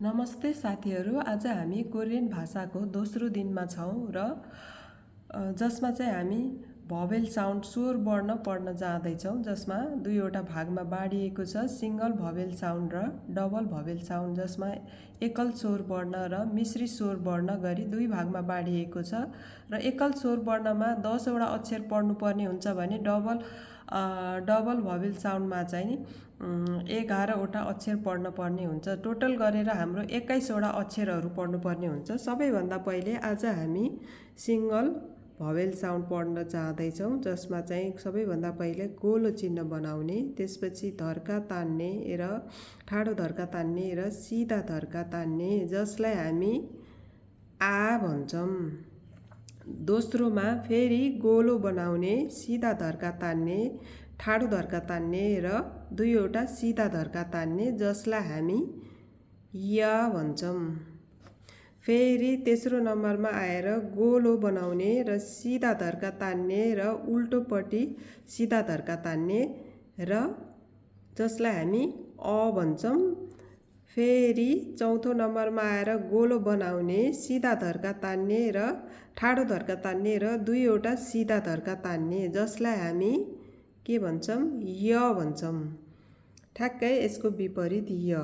नमस्ते साथीहरू, आज हामी कोरियन भाषाको दोस्रो दिनमा छौँ र जसमा चाहिँ हामी भवेल साउन्ड स्वर वर्ण पढ्न जाँदैछौँ, जसमा दुईवटा भागमा बाँडिएको छ। सिङ्गल भवेल साउन्ड र डबल भवेल साउन्ड, जसमा एकल स्वर वर्ण र मिश्री स्वर वर्ण गरी दुई भागमा बाँडिएको छ। र एकल स्वर वर्णमा 10 वटा अक्षर पढ्नुपर्ने हुन्छ भने डबल भवेल साउन्डमा चाहिँ 11 वटा अक्षर पढ्न पर्ने हुन्छ। टोटल गरेर हाम्रो 21 वटा अक्षरहरू पढ्नुपर्ने हुन्छ। सबैभन्दा पहिले आज हामी सिङ्गल भवेल साउन्ड पढ्न जाँदैछौँ, जसमा चाहिँ सबैभन्दा पहिले गोलो चिन्ह बनाउने, त्यसपछि धर्का तान्ने र ठाडो धर्का तान्ने र सिधा धर्का तान्ने, जसलाई हामी आ भन्छौँ। दोस्रोमा फेरि गोलो बनाउने, सिधा धर्का तान्ने, ठाडो धर्का तान्ने र दुईवटा सिधा धर्का तान्ने, जसलाई हामी या भन्छौँ। फेरि तेस्रो नम्बरमा आएर गोलो बनाउने र सिधा धर्का तान्ने र उल्टोपट्टि सिधा धर्का तान्ने र जसलाई हामी अ भन्छौँ। फेरि चौथो नम्बरमा आएर गोलो बनाउने, सिधा धर्का तान्ने र ठाडो धर्का तान्ने र दुईवटा सिधा धर्का तान्ने, जसलाई हामी के भन्छौँ? य भन्छौँ। ठ्याक्कै यसको विपरीत य,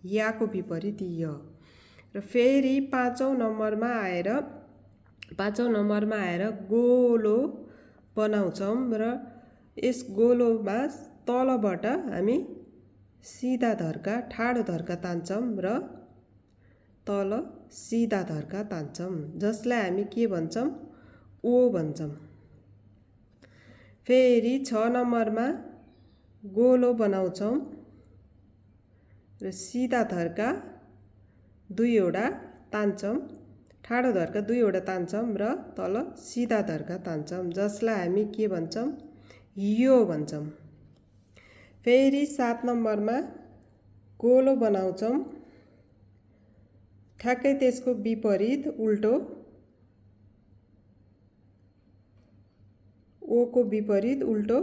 याको विपरीत य। र फेरि पाँचौँ नम्बरमा आएर गोलो बनाउँछौँ र यस गोलोमा तलबाट हामी सिधा धर्का ठाडो धर्का तान्छौँ र तल सिधा धर्का तान्छौँ, जसलाई हामी के भन्छौँ? ओ भन्छौँ। फेरि 6 नम्बरमा गोलो बनाउँछौँ र सिधा धर्का दुईवटा तान्छौँ, ठाडो धर्का दुईवटा तान्छौँ र तल सिधा धर्का तान्छौँ, जसलाई हामी के भन्छौँ? यो भन्छौँ। फेरि 7 नम्बरमा गोलो बनाउँछौँ, ठ्याक्कै त्यसको विपरीत उल्टो, ओको विपरीत उल्टो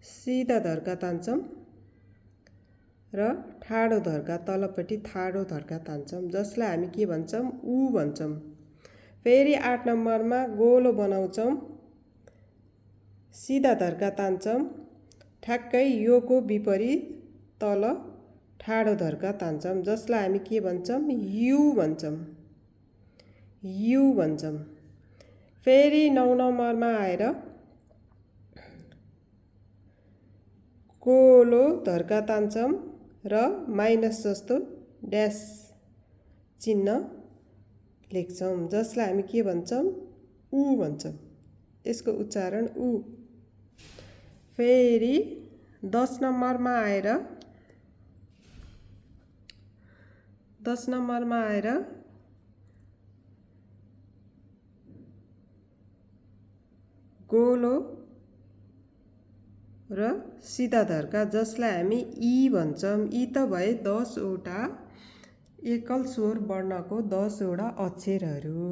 सिधा धर्का तान्छौँ र ठाडो धर्का तलपट्टि ठाडो धर्का तान्छौँ, जसलाई हामी के भन्छौँ? उ भन्छौँ। फेरि 8 नम्बरमा गोलो बनाउँछौँ, सिधा धर्का तान्छौँ, ठ्याक्कै योको विपरीत तल ठाडो धर्का तान्छौँ, जसलाई हामी के भन्छौँ? यु भन्छौँ। यु भन्छौँ। फेरि 9 नम्बरमा आएर गोलो धर्का तान्छौँ र माइनस जस्तो ड्यास चिन्ह लेख्छौँ, जसलाई हामी के भन्छौँ? उ भन्छौँ। यसको उच्चारण उ। फेरि 10 नम्बरमा आएर गोलो र सिधा धर्का, जसलाई हामी इ भन्छौँ। इ त भए 10 वटा एकल स्वर वर्णको 10 वटा अक्षरहरू।